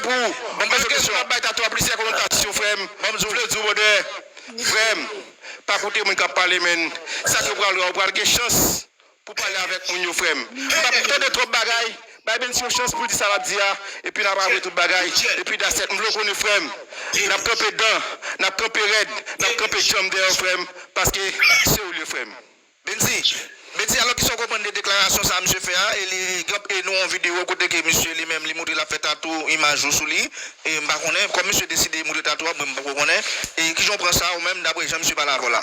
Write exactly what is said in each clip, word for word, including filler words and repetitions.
pou ou. Malgre nou ap bay Tatwa plizyè konotasyon, frè m, m vle di w, brother, frè m, pa koute moun k ap pale, menn. Sa ke w pral wè, w pral gen chans pou pale avèk moun yo, frè m. M p ap tande twòp bagay. Bay Bensi yon chans pou l di sa l ap di a, epi n ap avwe tout bagay. Epi that's it. M vle w konnen, frè m, n ap kanpe dan, n ap kanpe rèd, n ap kanpe djanm dèyè w, frè m, paske se ou l ye, frè m. Bensi, Bensi, alò kisa w konprann de deklarasyon sa a misye fè a? E li, e nou yon videyo kote ke misye li menm li montre l ap fè tatou imaj ou sou li. E m pa konnen, kòm misye deside montre tatou a, mwen m poko konnen. E kijan w pran sa ou menm, dapre jan misye pale avè w la?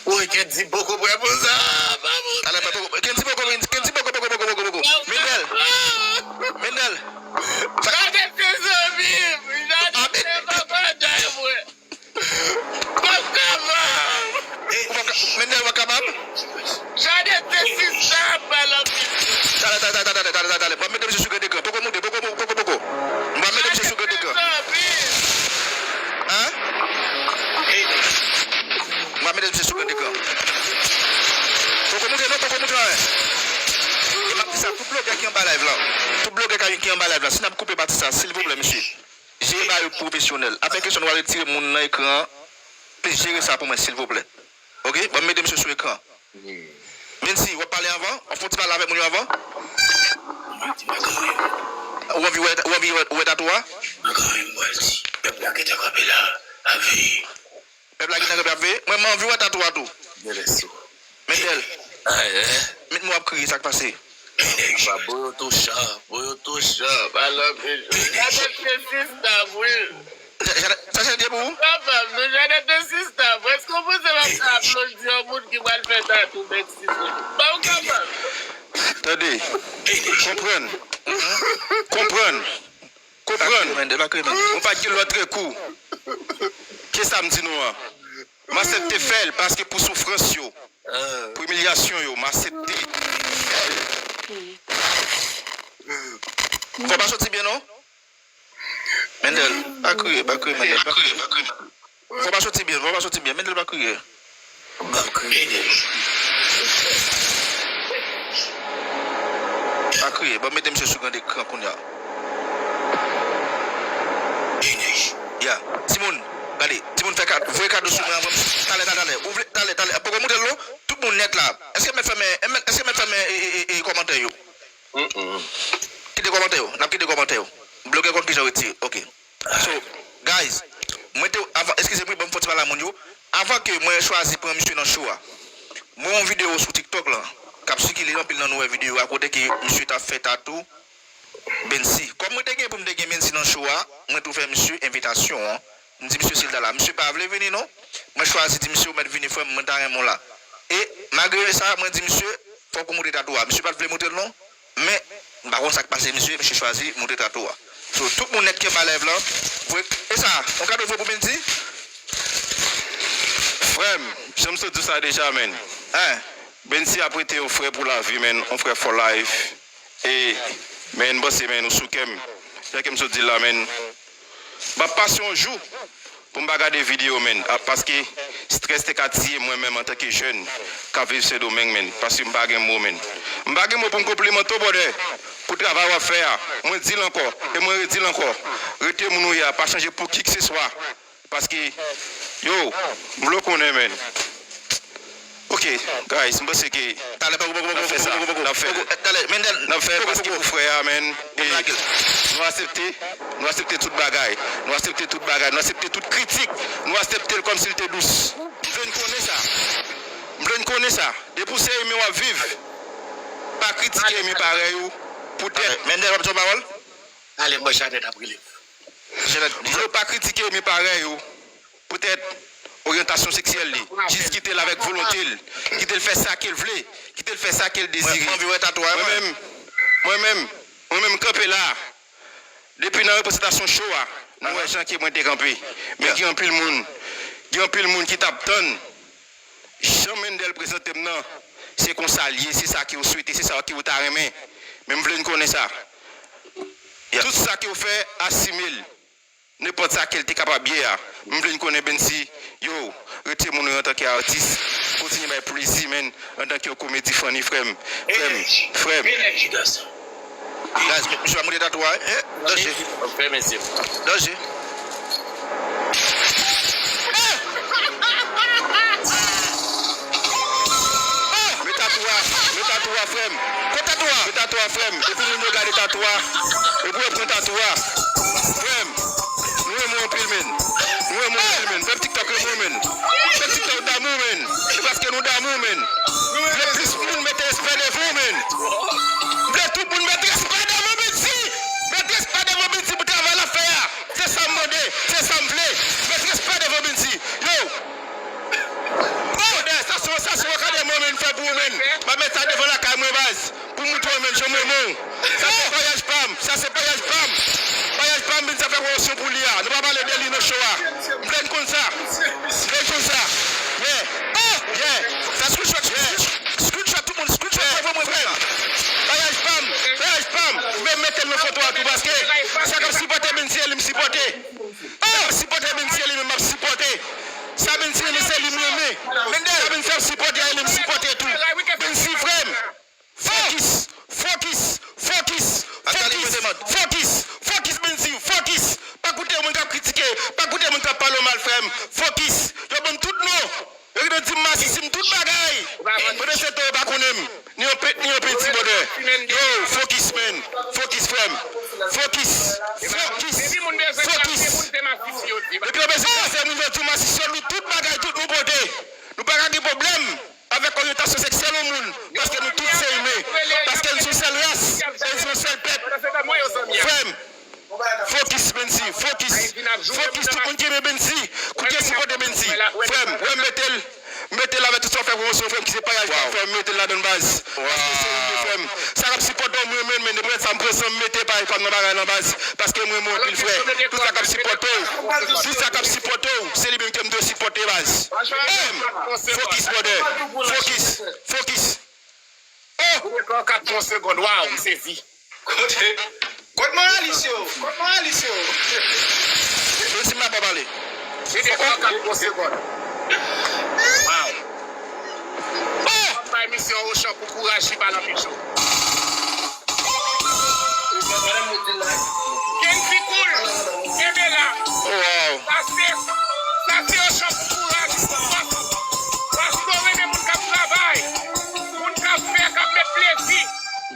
Woy, Kendy poko prè pou sa. Pa bon. Talè, pa poko. Kendy poko, Kendy poko, poko, poko, poko, poko. Mendel. Mendel. Jadèt se zanmi m. Jadèt se papa Jay mwen. M p ap kapab. Ou p ap ka-, Mendel, ou p ap kapab? Jadèt se sista m, pa lòt. Talè, talè, talè, talè, talè, talè, talè. M ap mete misye sou gran ekran. Poko moute, poko, poko, poko. M ap mete misye sou gran ekran. Hein? M ap mete misye sou gran ekran. Poko moute non, poko moute non. E m ap di sa, tout blogè ki anba live la. Tout blogè ki, ki anba live la. Si n ap koupe pati sa, silvouplè, mesye. Jere bagay yo pwofesyonèl. Apre kesyon, nou al retire moun nan ekran an. Plis jere sa pou mwen, silvouplè. Oke? Ban m mete misye sou ekran. Mensi, w ap pale anvan? W ap fè yon ti pale avèk moun yo anvan? Ou anvi wè, ou anvi wè, wè tatou a? Pèp la gentan kanpe la, ap veye. Pèp la gentan kanpe ap veye. Mwen, mwen anvi wè tatou a tou. Mendel. Met mwen ap kriye, sa k pase? Papa, Boyoto chan, Boyoto chan, pa lanpe jwe. Jadèt se sista m, wi. Jadèt, sa se de pou ou? Kapab, non, Jadèt se sista m. Èske w panse m ap ka aplodi yon moun ki pral fè tatou Meksik? Ba ou kapab. Tande, konprann, konprann. Konprann. Mwen pa t gen lòt rekou ke sa m di nou an. M aksepte fè l paske pou soufrans yo, pou imilyasyon yo, m aksepte fè l. Fò pa soti byen non. Mendel, pa kriye, pa kriye, Mendel, pa kriye. Fò pa soti byen, fò pa soti byen. Mendel pa kriye. Pa kriye. Bon, mete misye sou gran ekran kounye a. Ya. Timoun, gade. Timoun fè kad, voye kado sou mwen anvan. Talè, talè, talè. Ou vle, talè, talè. Poko moute l non. Tout moun nèt la. Èske mèt fèmen, èske mèt fèmen e, e, e, e kòmantè yo? Kite kòmantè yo. N ap kite kòmantè yo. Blogè konn kijan retire. Ok. So, guys, mwen te, avan, eskize mwen, ban m fè yon ti pale a moun yo. Avan ke mwen chwazi pran misye nan show a, mwen wè yon videyo sou TikTok lan, k ap sikile, anpil nan nou wè videyo a, kote ke misye t ap fè tatou Bensi. Kòm mwen te gen pou m te gen Bensi nan show a, mwen tou fè misye envitasyon an. M di misye si l ta la. Misye pa vle vini non. Mwen chwazi di misye ou mèt vini frè m, mwen ta renmen w la. E malgre sa, mwen di misye, fòk ou montre tatou a. Misye pa t vle montre l non. Men, m pa konn sa k pase misye, misye chwazi montre tatou a. So, tout moun nèt ki anba live lan, voye, e sa, yon kado voye pou Bensi? Frè m, jan m sot di w sa deja, menn. Hein? Bensi ap rete yon frè pou lavi, menn, yon frè for life. E, menn, m panse, menn, ou sou kè m. Jan ke m sot di l la, menn. M ap pase yon jou pou m pa gade videyo, menn. A, paske strès te ka tiye mwen menm antanke jèn k ap viv Sendomeng, menn. Paske m pa gen mo, menn. M pa gen mo pou m konplimante w, brother, pou travay w ap fè a. Mwen di l ankò, e mwen redi l ankò. Rete moun ou ye a, pa chanje pou kikseswa. Paske, yo, m vle w konnen, menn. Ok, guys, m panse ke talè, poko, poko, n ap fè sa, n ap fè l. Talè, Mendel, n ap fè l paske pou frè a, menn. E nou aksepte, nou aksepte tout bagay. Nou aksepte tout bagay. Nou aksepte tout kritik. Nou aksepte l kòmsi l te dous. M vle n konnen sa. M vle n konnen sa. Depi w se imen w ap viv, pa kritike imen parèy ou. Poutèt. Mendel, w ap di yon pawòl? Ale, mwen Janèt ap rele m. Janèt, m vle w pa kritike imen parèy ou. Poutèt oryantasyon seksyèl li. Jis kite l avèk volonte l. Kite l fè sa ke l vle. Kite l fè sa ke l dezire. Mwen, mwen anvi wè tatouaj mwen. Mwen menm, mwen menm, mwen menm kanpe la. Depi nan reprezantasyon show a, nou wè jan ke mwen te kanpe. Men gen anpil moun, gen anpil moun ki t ap tann jan Mendel prezante m nan, se konsa l ye, se sa ke w swete, se sa ke w ta renmen. Men m vle n konnen sa. Tout sa ke w fè, asime l. Nenpòt sa ke l te kapab ye a, m vle n konnen Bensi, yo, rete moun ou ye antanke atis, kontinye bay plezi, menn, antanke yon komedi funny, frè m, frè m, frè m. Guys, mi- misye pa montre tatwa, eh, danje. Fè mesye. Danje. Men tatwa, men tatwa, frè m. Kot tatwa? Men tatwa, frè m. Epi moun yo gade tatwa. Epi yo pran tatwa. Frè m, nou renmen w anpil, men. Nou renmen w anpil, men. Fè m TikTok renmen w, men. Fè m TikTok damou, men. Se paske nou damou, men. M vle plis moun mete respè devan w, men. M vle tout moun mete respè devan Benzi. Mete respè devan Benzi pou travay l ap fè a. Se sa m mande, se sa m vle. Mete respè devan Benzi. Yo! Oh, sa se yon, sa se yon kado mwen menm fè pou ou menm. M ap met sa devan lakay mwen, baz. Pou moutre w menm, jan mwen menm. Sa se payaj pa m, sa se payaj pa m. Payaj pa m, Benzi ap fè pwomosyon pou li a. Nou pa pale de li nan show a. M vle n konn sa. M vle n konn sa. Yeah. Oh, yeah. Sa screenshot, yeah. Screenshot, tout moun, screenshot, voye mwen, frè m. Payaj pa m, payaj pa m. M menm mete l nan foto a tou, paske sa k ap sipòte Benzi, se li m sipòte. Sa k ap sipòte Benzi, se li menm m ap sipòte. Sa Benzi renmen, se li m renmen. Sa Benzi ap sipòte a, e li m sipòte tou. Benzi, frè m. Fokis, fokis, fokis, fokis, fokis, fokis, Benzi, fokis. Pa koute moun k ap kritike, pa koute moun k ap pale w mal, frè m. Fokis. Yo ban m tout non. Yo gentan di m masisi m tout bagay. Pandan se tan yo pa konnen m. Ni yon pent, ni yon penti, brother. Yo, fokis, man. Fokis, frè m. Fokis. Fokis. Fokis. Depi yo bezwen kase moun, se masisi yo di. Depi yo bezwen kase moun, yo di masisi yo, nou tout bagay, tout nou pote. Nou pa ka gen pwoblèm avèk oryantasyon seksyèl yon moun. Paske nou tout se imen. Paske nou se yon sèl ras. E nou se yon sèl pèp. Frè m. Fokis, Benzi, fokis. Fokis, tout moun ki renmen Benzi. Koute sipòte Benzi. Frè m, wè m mete l. M mete l avèk tout sa w fè pwomosyon, frè m, ki se payaj pa m, frè m, mete l ladan l, baz. Paske se ou ki fè m. Sa k ap sipòte w, mwen menm, men depi sa m pran san m mete payaj pa m nan bagay lan, baz. Paske mwen renmen w anpil, frè. Tout sa k ap sipòte w, tout sa k ap sipòte w, se li menm ke m dwe sipòte, baz. Frè m, fokis, brother. Fokis, fokis. Oh! Ou gen trannkat pou yon segond. Waw, m sezi. Kote, kot moralis yo? Kot moralis yo? Yo di m ap pale. Li gen trannkat pou yon segond. Waw. Oh! Bay misye yon ochan pou kouraj li pa nan pijou. Kendy Cool, kenbe la. Oh, wow. Sa se, sa se ochan pou kouraj, pou fòs ou. Paske w renmen moun k ap travay. Moun k ap fè, k ap met plezi.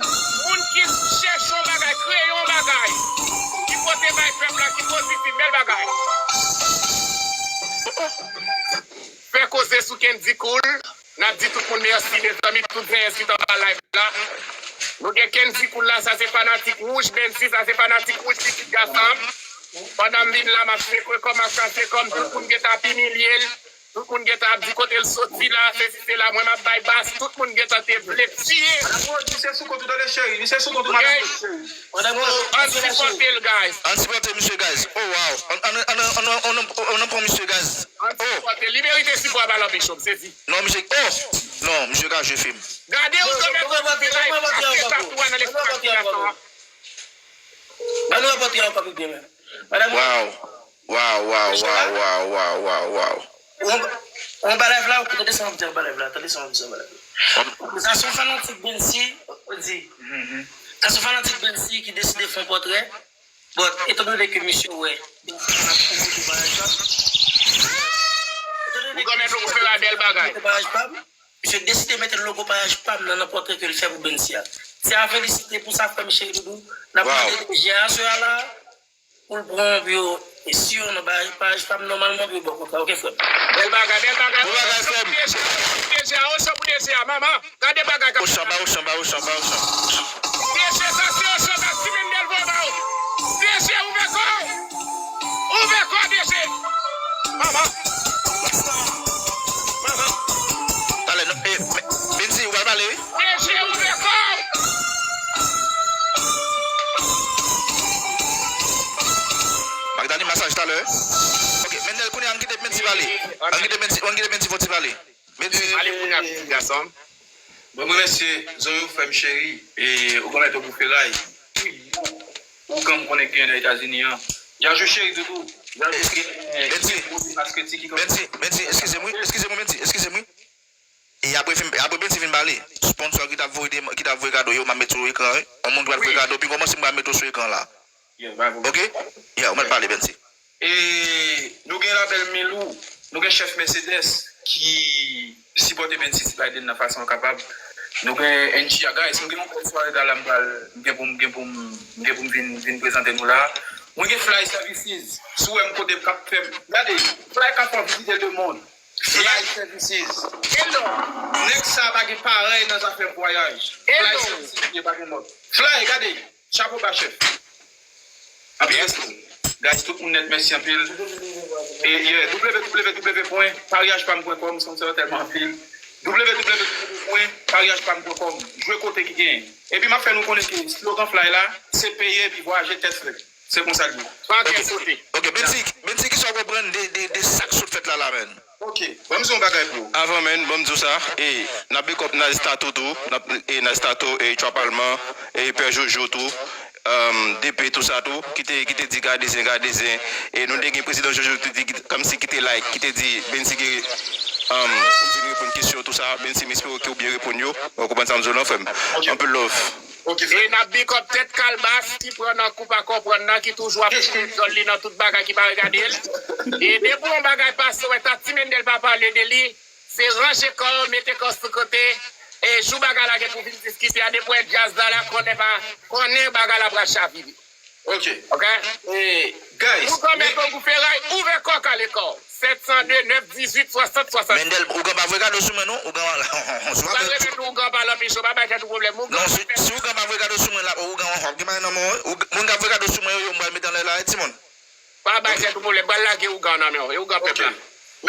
Moun ki chèche yon bagay, kreye yon bagay. Ki pote bay pèp la, ki pozitif, bèl bagay. Fè koze sou Kendy Cool. N ap di tout moun mèsi, mezanmi, tout zenyèz ki t anba live la. Nou gen Kendy Cool la, sa se fanatik wouj Benzi, sa se fanatik wouj pitit gason m. Pandan m vin la, m ap sekwe kò m, m ap kase kò m, tout moun gentan ap imilye l. Tout moun gentan ap di kote l soti la, sesi sela, mwen m ap bay bas, tout moun gentan te vle tiye. Madanm Rose, misye sou kont ou tande cheri, misye sou kont ou madanm Rose cheri. Madanm Rose, ann sipòte l, guys. Ann sipòte misye, guys. Oh, wow. Ann, ann, ann, ann, ann, ann, ann pran misye, guys. Ann sipòte l. Li merite sipò a, pa l anpeche w, m sezi. Non, misye, oh! Non, misye ka jwe fim. Gade yon granmèt ou fè live, achte tatwa nan lespas gason an. Ban nou rankontre ankò pi byen, men. Madanm Rose. Wow. Wow, wow, wow, wow, wow, wow, wow. Ou anba, ou anba live la, ou tande sa m di anba live la, tande sa m di anba live la. Sa se yon fanatik Benzi, ou di. Sa se yon fanatik Benzi ki deside fè yon pòtrè. But, etandone ke misye wè Benzi pa nan pwomote payaj pa m, etandone ke misye deside fè pwomote payaj pa m, misye deside mete logo payaj pa m nan, nan pòtrè ke l fè pou Benzi a. Se a felisite pou sa, frè m cheri doudou. N ap mande D J a aswè a la. Pou l pran yon pye, e si yo nan paj, paj pa m nòmalman pou yo ba w kontra, oke, frè m? Bèl bagay, bèl bagay. Bon bagay, frè m. Deja, ochan pou deja, manman. Gade bagay k ap fèt la. Ochan, ba ochan, ba ochan, ba ochan. Deja, sa se ochan, sa Steven Delvo ba w. Deja, ouvè kò w. Ouvè kò w, deja. Manman. Manman. Talè, non, e, men, Benzi, ou pral pale, wi. Deja, ouvè kò w. Magdalene masaj talè. Ok, men kounye a, ann kite Benzi pale. Ann kite Benzi, ann kite Benzi fè ti pale. Benzi. Pale kounye a, pitit gason m. Bon, mwen remèsye zanmi w, frè m cheri, e ou konn mèt ou pou feray. Ougan m konnen ki gen nan Etazini an. Jajou cheri doudou. Jajou ki gen Benzi. Benzi, Benzi, eskize m wi, eskize m wi, Benzi, eskize m wi. E apre, fin, apre Bensi fin pale, sponsor ki t ap voye de, ki t ap voye kado yo, m ap met sou ekran, wi. Yon moun ki pral voye kado, pi kòmanse m pral met ou sou ekran la. Ok? Yeah, ou mèt pale, Bensi. E nou gen la bèl Milou, nou gen chèf Mercedes ki sipòte Bensi Biden nan fason l kapab. Nou gen N G A, guys, m gen yon bèl sware gala m pral, m gen pou m, gen pou m, m gen pou m vin, vin prezante nou la. Mwen gen Fly Services, si w wè m kote k ap fè m, gade, Fly ka fè w vizite lemonn. Fly Services. Hello. Nèg sa pa gen parèy nan zafè vwayaj. Hello. Fly Services, li pa gen lòt. Fly, gade. Chapo ba, chèf. Anpil respè. Guys, tout moun nèt, mèsi anpil. E, yeah, w w w pwen paryaj pa m pwen kòm, sponsor yo tèlman anpil. W w w pwen paryaj pa m pwen kòm. Jwe kote ki genyen. Epi m ap fè nou konnen ke slogan Fly la, se peye epi vwayaje tèt frèt. Se konsa l ye. Pa gen kote. Ok, Bensi, Bensi, kisa w konprann de, de, de sa k sot fèt la, la, menn? Ok, ban m di yon bagay pou ou. Avan menm, ban m di w sa, e, n ap big up Nice Tattoo tou, n ap, e, Nice Tattoo, e, Trap Alman, e, Pè Jojo tou, um, D P tou sa tou, ki te, ki te di gade zen, gade zen, e, nou te gen prezidan Jojo ki te di, ki, kòmsi ki te like, ki te di, Bensi ki, um, ki vin reponn kesyon tou sa, Bensi, m espere ke w byen reponn yo, ou konprann sa m di w lan, frè m. Ok. Anpil love. Ok, frè. E n ap big up tèt Kalbas ki pran nan kou pa konprann nan, ki toujou ap mete zòl li nan tout bagay ki pa regade l. E depi yon bagay pase, wè ta Ti Mendel pa pale de li, se ranje kò w, mete kò sou kote, e jou bagay la gen pou vin diskite a, depi w wè djaz la la, konnen pa, konnen bagay la pral chavire. Ok. Ok? E, guys, ougan men, mèt Ogou Feray, ouvè kò w, kale kò w. Sèt san de, nèf dizuit, swasant, swasant. Mendel, ougan pa voye kado sou mwen non. Ougan, ou pa remèt ougan pa lanpiche, ou pa bay tèt ou pwoblèm. Ougan non, si, si ougan pa voye kado sou mwen la, ougan w ap gen bagay nan men w. Moun k ap voye kado sou mwen yo, yo m pral mete anlè la, wi, timoun. Pa bay tèt ou pwoblèm, pral lage ougan nan men w. E ougan pèp la.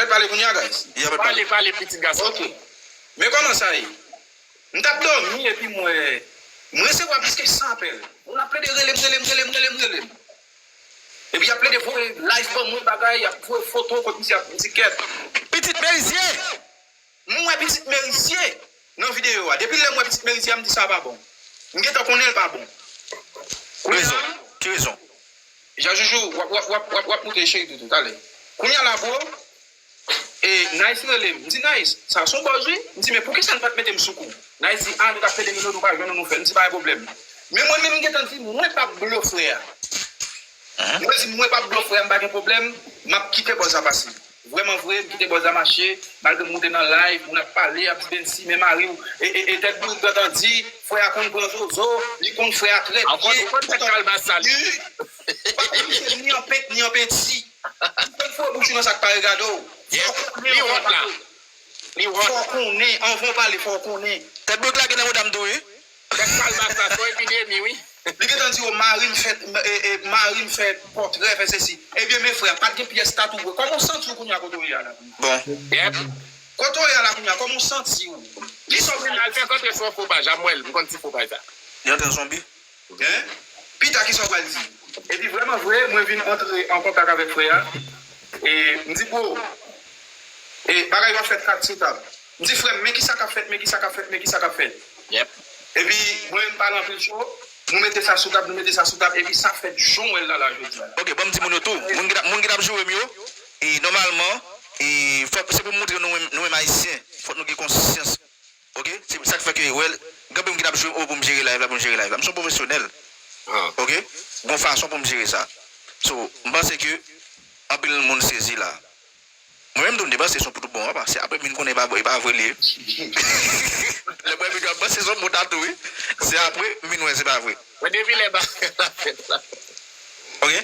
Mèt pale kounye a, guys. Pale, pale, pitit gason. Ok. Men kòman sa ye? M t ap dòmi epi m wè, m resevwa plis ke san apèl. Moun ap plede rele m, rele m, rele m, rele m, rele m. Epi y ap plede voye live ban mwen bagay, y ap voye foto kot misye ap di kèt. Pitit Merizye! M wè pitit Merizye nan videyo a. Depi lè m wè pitit Merizye a, m di sa pa bon. M gentan konnen l pa bon. Ki rezon? Ki rezon? Jan Joujou, w ap, w ap, w ap, w ap, w ap moute cheri toutou, talè. Kounye a la, bro, e, Nice rele m. M di, Nice, sa se yon buzz, wi. M di, men poukisa n pa t mete m sou kou? Nice di, a, nou t ap plede nou, nou pa jwenn ou, nou fè. M di, pa gen pwoblèm. Men mwen menm, m gentan di, mwen p ap blo frè a. Mwen di, mwen p ap blo frè a, m pa gen pwoblèm. M ap kite buzz la pase. Vrèman vre, m kite buzz la mache, malgre m moute nan live, moun ap pale, ap di Bensi, men mari w, e, e, e tèt bourik gentan di, frè a konn pran zozo, li konn frè a trè byen. Ankò, ou konn tèt Kalbas sa, li. Pa konn se ni an pent, ni an penti. Ou konn foure bouch ou nan sa k pa regade w. Li wont la. Li wont. Fò w konnen, anvan w pale, fò w konnen. Tèt bourik la gen nan mouda m tou, wi. Tèt Kalbas la, se yon epidemi, wi. Li gentan di, o, mari m fè, e, e, mari m fè pòtrè, fè sesi. Ebyen, men frè, pa t gen pyès tatouwe. Kòman w santi w kounye a kote w ye a la? Bon. Yep. Kote w ye a la kounye a, kòman w santi w? Kisa w al fè kontre sou yon fo paj, a m wè l, m konn ti fo paj sa. Li antre zonbi. Hein? Pita, kisa w pral di? Epi vrèman vre, mwen vin antre an kontak avèk frè a. E m di, bro, e bagay yo ap fèt kat sou tab. M di, frè m, men kisa k ap fèt, men kisa k ap fèt, men kisa k ap fèt. Yep. Epi, mwen menm pale anpil cho, nou mete sa sou tab, nou mete sa sou tab, epi sa fèt jan w wè l la, la, jodi a. Ok, ban m di moun yo tou. Moun ki t ap, moun ki t ap joure m yo, e nòmalman, e fòk, se pou m montre nou menm, nou menm Ayisyen, fòk nou gen konsyans. Ok? Se sa k fè ke, well, gen moun ki t ap joure m, o, pou m jere live la, pou m jere live la. M se yon pwofesyonèl. Ok? Gon fason pou m jere sa. So, m panse ke anpil moun sezi la. Mwen menm tou, m te panse se yon pou tout bon, apa, se apre m vin konnen e pa, e pa vre li ye. Lè mwen vin wè, m panse se yon bon tatou, wi. Se apre m vin wè se pa vre. Mwen depi lè bagay la fèt la. Ok?